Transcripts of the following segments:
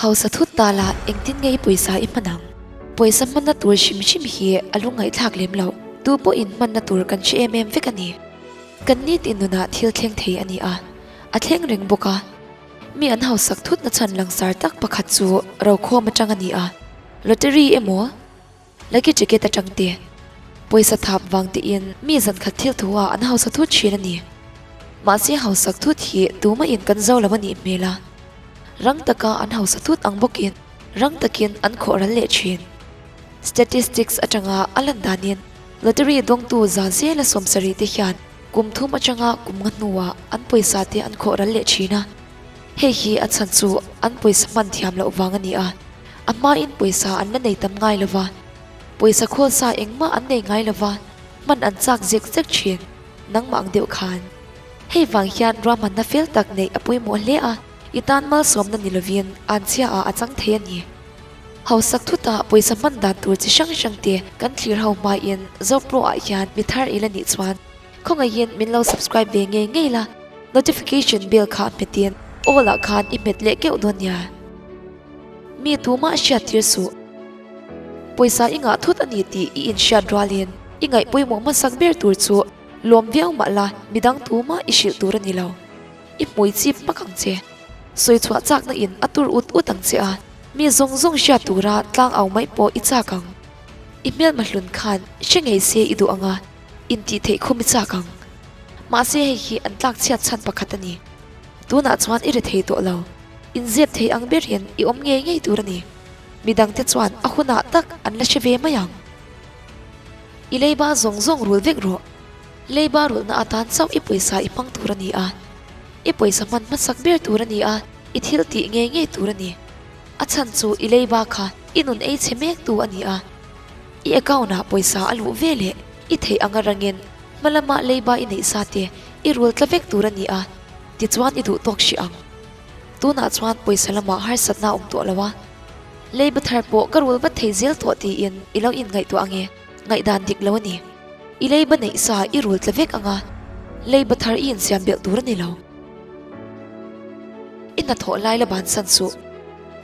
Hausa thut ta la engtin nge i pawisa i hman ang? Pawisa hmanna tur hrim hrim hi a lungngaihthlak lem loh. Tu pawhin hmanna tur kan hre em em vek a ni. Kan nitin nunah thil thleng thei a ni a, a thleng reng bawk a. Mi an hausak thutna chhan langsar tak pakhat chu rokhawm atang a ni a, lottery emaw, Lucky ticket atang te, pawisa thap vang tein mi zankhat thil thu ah an hausa thut thin a ni. Mahse hausak thut hi tumah in kan zo lo a nih hmel a, rang taka an hausa thut ang bawkin rang takin an khawh ral leh thin. Statistics atanga a lan danin lottery dawngtu za zela 70 te hian kum thum atanga kum nga hnuah an pawisa te an khawh ral leh thin a, hei hi a chhan chu an pawisa hman thiam loh vang a ni a. A hmain pawisa an la nei tam ngai lo va, pawisa khawl sa engmah an nei ngai lo va, hman an chak zek zek thin, nangmah ang deuh khan. Hei vang hian ruahmanna fel tak neih a pawimawh hle a, i tan malsawmna ni lovin anchhia ah a chang thei a ni. Hausak thutah pawisa hman dan tur chi hrang hrang te kan thlir ho hmain Zopro ah hian mi thar i la nih chuan khawngaihin min lo subscribe ve ngei ngei la, notification bell kha hmetin all ah khan i hmet leh keuh dawn nia. Mi tumah hriat tir suh. Pawisa i ngah thut a ni tih i inhriat rualin i ngaih pawimawh hmasak ber tur chu lawm viau mah la midang tumah i hrilh tur a ni lo. I hmui chip hmak ang che. Sawi chhuah chakna in a tur ut ut ang che a, mi zawng zawng hriat tura tlang au mai pawh i chak ang. I hmelma hlun khan hre ngei se i duh ang a, intih theih khum i chak ang. Mahse hei hi an tlak chhiat chhan pakhat a ni. Tunah chuan i ri thei tawh lo. Inzep thei ang berin i awm ngei ngei tur a ni. Midangte chuan a hunah tak an la hre ve mai ang. I leiba zawng zawng rul vek rawh. Leiba rulhna atan chauh i pawisa i hmang tur a ni a. I pawisa hman hmasak ber tur a ni a, i thil tih ngei ngei tur a ni. A chhan chu i leiba kha i nun ei chhe mek tu a ni a. I account ah pawisa a luh ve leh i theih anga rangin hma lama leiba i neih sa te i rul tla vek tur a ni a, tichuan i duh tawk hrih ang. Tunah chuan pawisa lamah harsatna a awm tawh lo a, leiba thar pawh ka rul vat thei zel tawh tiin i lo inngaihtuah ange, ngaihdan dik lo a ni. I leiba neih sa i rul tla vek anga, leiba thar i insiam belh tur a ni lo. I hnathawh lai la bansan suh.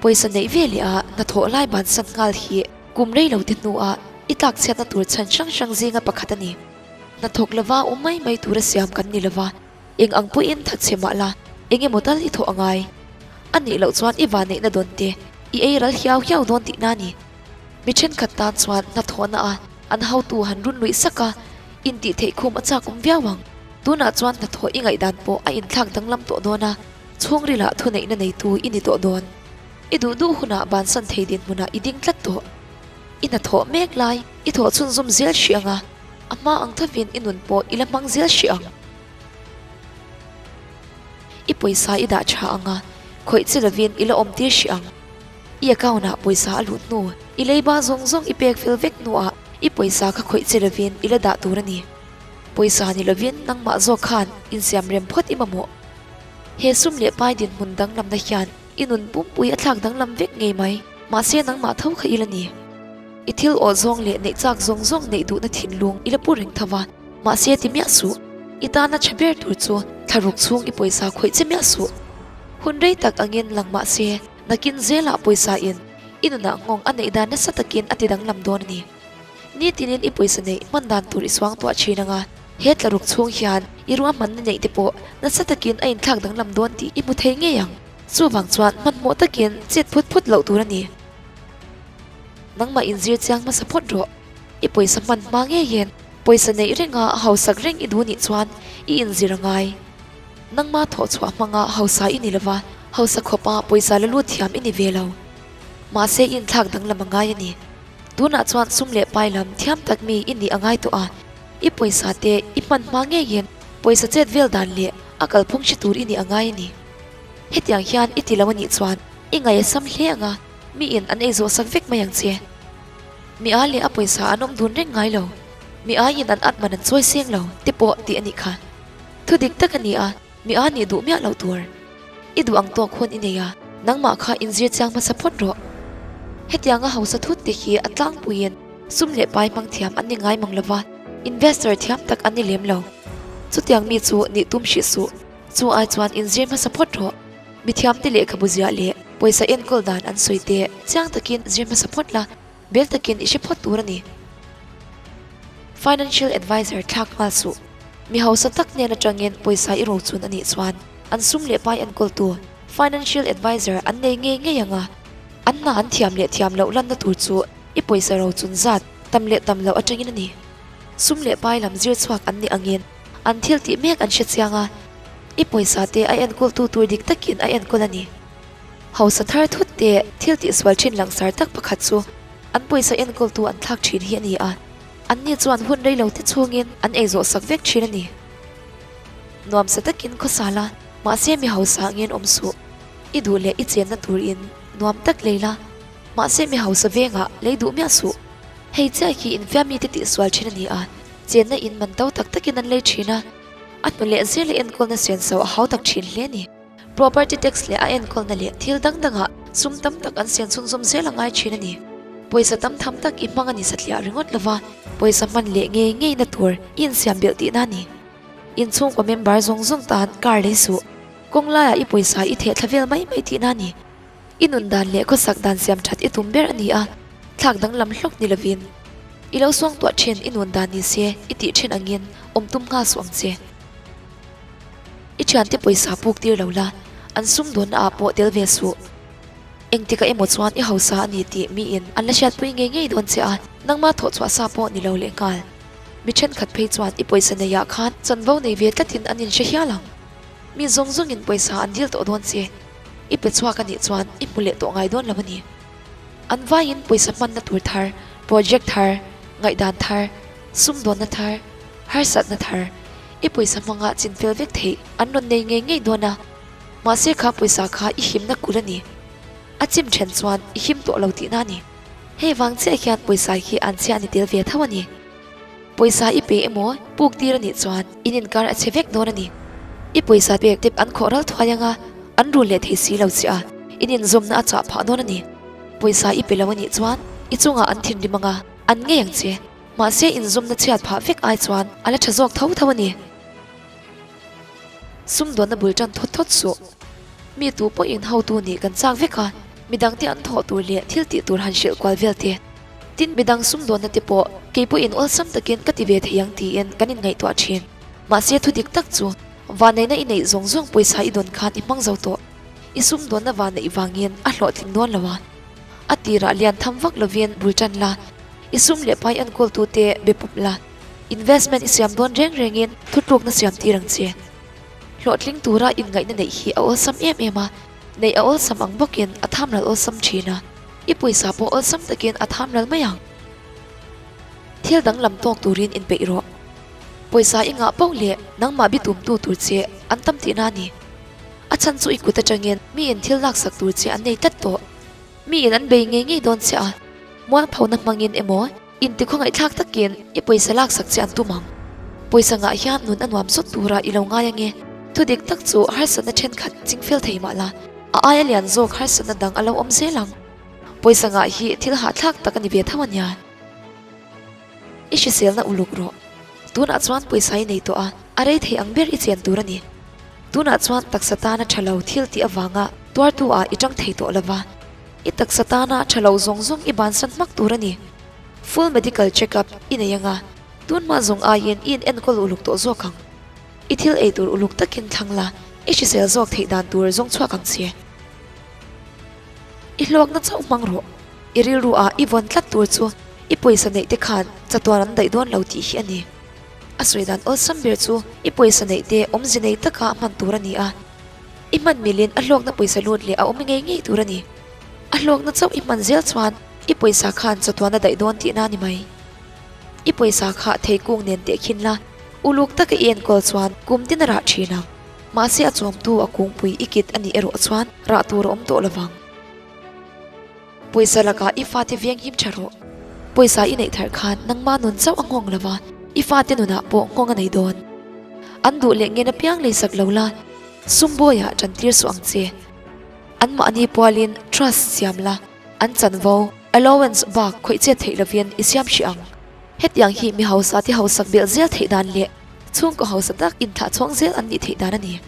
Pawisa neih ve leh a hnathawh lai bansan nghal hi kum rei lo te hnuah i tlakchhiatna tur chhan hrang hrang zinga pakhat a ni. Hnathawk lova awm mai mai tura siam kan ni lova. Eng ang pawhin that che mah la, eng emaw tal i thawh a ngai. A nih loh chuan i vanneihna dawn te, i ei ral hiau hiau dawn tihna a ni. Mi thenkhat tan chuan hnathawhna a an hotu han run luih sak a, intih theih khum a chak awm viau ang. Tunah chuan hnathawh i ngaihdan pawh a inthlak danglam tawh dawn a, chhungrilah thuneihna neitu i ni tawh dawn. I duh duh hunah bansan thei dinhmunah i ding tlat tawh. I hnathawh mek lai i thawh chhunzawm zel hrih ang a, a hma ang thovin i nun pawh i la hmang zel hrih ang. I pawisa i dah tha ang a, khawih che lovin i la awm tir hrih ang. I account ah pawisa a luh hnu, i leiba zawng zawng i pek fel vek hnuah i pawisa kha khawih che lovin i la dah tur a ni. Pawisa ni lovin nangmah zawk khan insiam rem phawt i mamawh. He sum leh pai dinhmun danglamna hian i nun pumpui a thlak danglam vek ngei mai, mahse nangmah tho kha i la ni. I thil awh zawng leh neih chak zawng zawng neih duhna thinlung i la pu reng tho va. Mahse ti miah suh, i tana tha ber tur chu thlaruk chhung i pawisa khawih che miah suh. Hun rei tak angin lang mahse nakin zelah pawisa in i nunah nghawng a neih dan nasa takin a ti danglam dawn a ni. Nitinin i pawisa neih hman dan tur i suang tuah thin anga he tlaruk chhung hian i ruahmanna neih te pawh nasa takin a inthlak danglam dawn tih i hmu thei ngei ang. Chuvang chuan hmanhmawh takin chet phut phut loh tur a ni. Nangmah inzir chiang hmasa phawt rawh. I pawisa hman hma ngeiin pawisa neih renga hausak reng i duh nih chuan i inzir a ngai. Nangma thawh chhuah hmanga hausa i ni lova, hausa khawpa pawisa la lut thiam i ni ve lo. Mahse i inthlak danglam a ngai a ni. Tunah chuan sum leh pai lam thiam tak mi i nih a ngai tawh a, i pawisa te i hman hma ngeiin pawisa chet vel dan leh a kalphung hre tur i nih a ngai a ni. Hetiang hian i ti lo a nih chuan i ngaih a sam hle ang a, miin an ei zawh sak vek mai ang che. Mi a leh a pawisa an awm dun reng ngai lo, mi aiin an at man an chawi seng lo te pawh tih a nih kha. Thu dik tak a ni a, mi a nih duh miah loh tur. I duh ang tawk hun i nei a, nangmah kha inzir chiang hmasa phawt rawh. Hetianga hausa thut te hi a tlangpuiin sum leh pai hmang thiam an ni ngai mang lova, investor thiam tak an ni lem lo. Chutiang mi chu nih tum hrih suh, chu ai chuan inzir hmasa phawt rawh. Mi thiamte lehkhabu ziah leh. Pawisa enkawl dan an sawi te chiang takin zir hmasa phawt la, bel takin i hre phawt tur a ni. Financial advisor thlak nghal suh. Mi hausa tak hnen atangin pawisa i rochun a nih chuan an sum leh pai enkawltu financial advisor an nei ngei ngei ang a, an hna an thiam leh thiam loh lanna tur chu i pawisa rochun zat tam leh tam loh atangin a ni. Sum leh pai lam zir chhuak an nih angin an thil tih mek an hre chiang a, i pawisa te a enkawltu tur dik takin a enkawl a ni. Hausa thar thut te thil tihsual thin langsar tak pakhat chu an pawisa enkawltu an thlak thin hi a ni a, anni chuan hun rei lo te chhungin an ei zawh sak vek thin a ni. Nuamsa takin khawsa la, mahse mi hausa angin awm suh. I duh leh i chenna turin nuam tak lei la, mahse mi hausa vengah lei duh miah suh. Hei chiah hi infiam mite tihsual thin a ni a, chenna in man to tak takin an lei thin a, a hnu leh zir leh enkawlna senso a hau tak thin hle a ni. Property tax leh a enkawlna leh thil dang dangah sum tam tak an sen chhunzawm zel a ngai thin a ni. Pawisa tam tham tak i hmang a ni satliah ringawt lova, pawisa hman leh ngei ngeina tur i insiam belh tihna a ni. Inchhungkaw member zawng zawng tan car lei suh, kawng laiah i pawisa i theh thla vel mai mai tihna a ni. I nun dan leh khawsak dan siam that i tum ber a ni a, thlak danglam hlawk ni lovin i lo suangtuah thin i nun dan ni se i tih thin angin awm tum nghal suh ang che. I thiante pawisa puk tir lo la, an sum dawnna ah pawh tel ve suh. Engtikah emaw chuan i hausa a ni tih miin an la hriatpui ngei ngei dawn che a, nangma thawh chhuah sa pawh ni lo lehnghal. Mi thenkhat phei chuan i pawisa neiah khan chanvo nei ve tlatin an inhre hial ang. Mi zawng zawngin pawisa an dil tawh dawn che. I pe chhuak a nih chuan i hmu leh tawh ngai dawn lo a ni. An vaiin pawisa hmanna tur thar, project thar, ngaihdan thar, sumdawnna thar, harsatna thar, i pawisa hmanga chin fel vek theih an rawn nei ngei ngei dawn a. Mahse kha pawisa kha i himna kulh a ni. A chim then chuan i him tawh lo tihna a ni. Hei vang chiah hian pawisa hi an chhia a ni tel ve tho a ni. Pawisa i pe emaw puk tir a nih chuan in inkar a chhe vek dawn a ni. I pawisa pek te an khawh ral thuai anga an rul leh thei si lo che a, in inzawmna a chah phah dawn a ni. Pawisa i pe lo a nih chuan i chungah an thinrim anga an ngei ang che. Mahse inzawmna chhiat phah vek ai chuan a la tha zawk tho tho a ni. Sumdawnna bul tan thawt thawt suh. Mi tu pawhin hotu nih kan chak vek a, midangte an thawh tur leh thil tih tur han hrilh kual vel te. Tin, midang sumdawnna te pawh kei pawhin awlsam takin ka ti ve thei ang tiin kan inngaihtuah thin. Mahse thu dik tak chu vanneihna i neih zawng zawng pawisa i dawn khan i hmang zo tawh. I sumdawnna vanneih vangin a hlawhtling dawn lo a. A tirah lian tham vak lovin bul tan la, i sum leh pai enkawltute be pawp la, investment i siam dawn reng rengin thutlukna siam tir ang che. Hlawhtling tura inngaihna neih hi a awlsam em em a, neih a awlsam ang bawkin a thamral awlsam thin a. I pawisa pawh awlsam takin a tham ral mai ang. Thil danglam tawk turin inpeih rawh. Pawisa i ngah poh leh nangmah bitumtu tur che an tam tihna a ni. A chhan chu i kut atangin miin thil laksak tur che an nei tlat tawh. Miin an bei ngei ngei dawn che a, mualphona hmangin emaw intikhawngaihthlak takin i pawisa laksak che an tum ang. Pawisa ngah hian nun a nuam sawt tura i lo ngai ange. Thudik tak chu harsatna thenkhat chingfel thei mah la. A aia lian zawk harsatna dang a lo awm zel ang. Pawisa ngah hi thil hahthlak tak a ni ve tho a nia. I hriselna uluk rawh. Tunah chuan pawisa i nei tawh a, a rei thei ang ber i chen tur a ni. Tunah chuan taksa tana tha lo thil tih avanga tuartu ah i tang thei tawh lova. I taksa tana tha lo zawng zawng i bansan hmak tur a ni. Full medical check up i nei anga, tunhma zawng aiin i inenkawl uluk tawh zawk ang. I thil ei tur uluk takin thlang la, i hrisel zawk theih dan tur zawng chhuak ang che. I hluakna chauh hmang rawh. I rilru ah i vawn tlat tur chu i pawisa neih te khan chatuan an daih dawn lo tih hi a ni. A sawi dan awlsam ber chu i pawisa neih te awmze nei taka hman tur a ni a. I hman milin a hluakna pawisa lut leh a awm ngei ngei tur a ni. A hluakna chauh i hman zel chuan i pawisa khan chatuan a daih dawn tihna a ni mai. I pawisa kha theikung nen tehkhin la, uluk taka i enkawl chuan kum tin a rah thin ang. Mahse a chawmtu a kungpui i kit a nih erawh chuan rah tur a awm tawh lovang. Pawisa lakah i fate veng him tha rawh. Pawisa i neih thar khan nangma nun chauh a nghawng lova, i fate nunah pawh nghawng a nei dawn. An duh leh ngen apiang leisak lo la, sum bawiah tantir suh ang che. Anmahni pualin trust siam la. An chanvo, allowance, bak khawih chet theih lovin i siam hrih ang. Hetiang hi mi hausa te hausak belh zel theih dan leh chhungkaw hausa tak inthlah chhawng zel an nih theih dan a ni.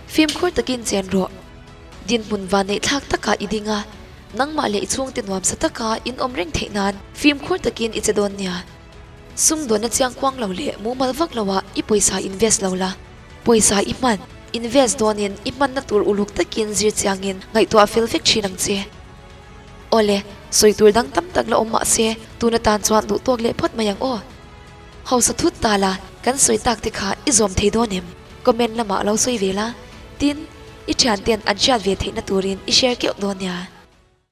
Fimkhur takin chen rawh. Dinhmun vanneihthlak takah i ding a, nangmah leh i chhungte nuamsa taka in awm reng theih nan fimkhur takin i che dawn nia. Sumdawnna chiangkuang lo leh mumal vak loah i pawisa invest lo la. Pawisa i hman, invest dawnin i hmanna tur uluk takin zir chiangin ngaihtuah fel vek thin ang che. Awle, sawi tur dang tam tak la awm mah se, tun atan chuan duh tawk leh phawt mai ang aw. Hausa thut ta la, kan sawi tak te kha i zawm thei dawn em? Comment lamah lo sawi ve la. Tin, i thianten an hriat ve theihna turin i share keuh dawn nia.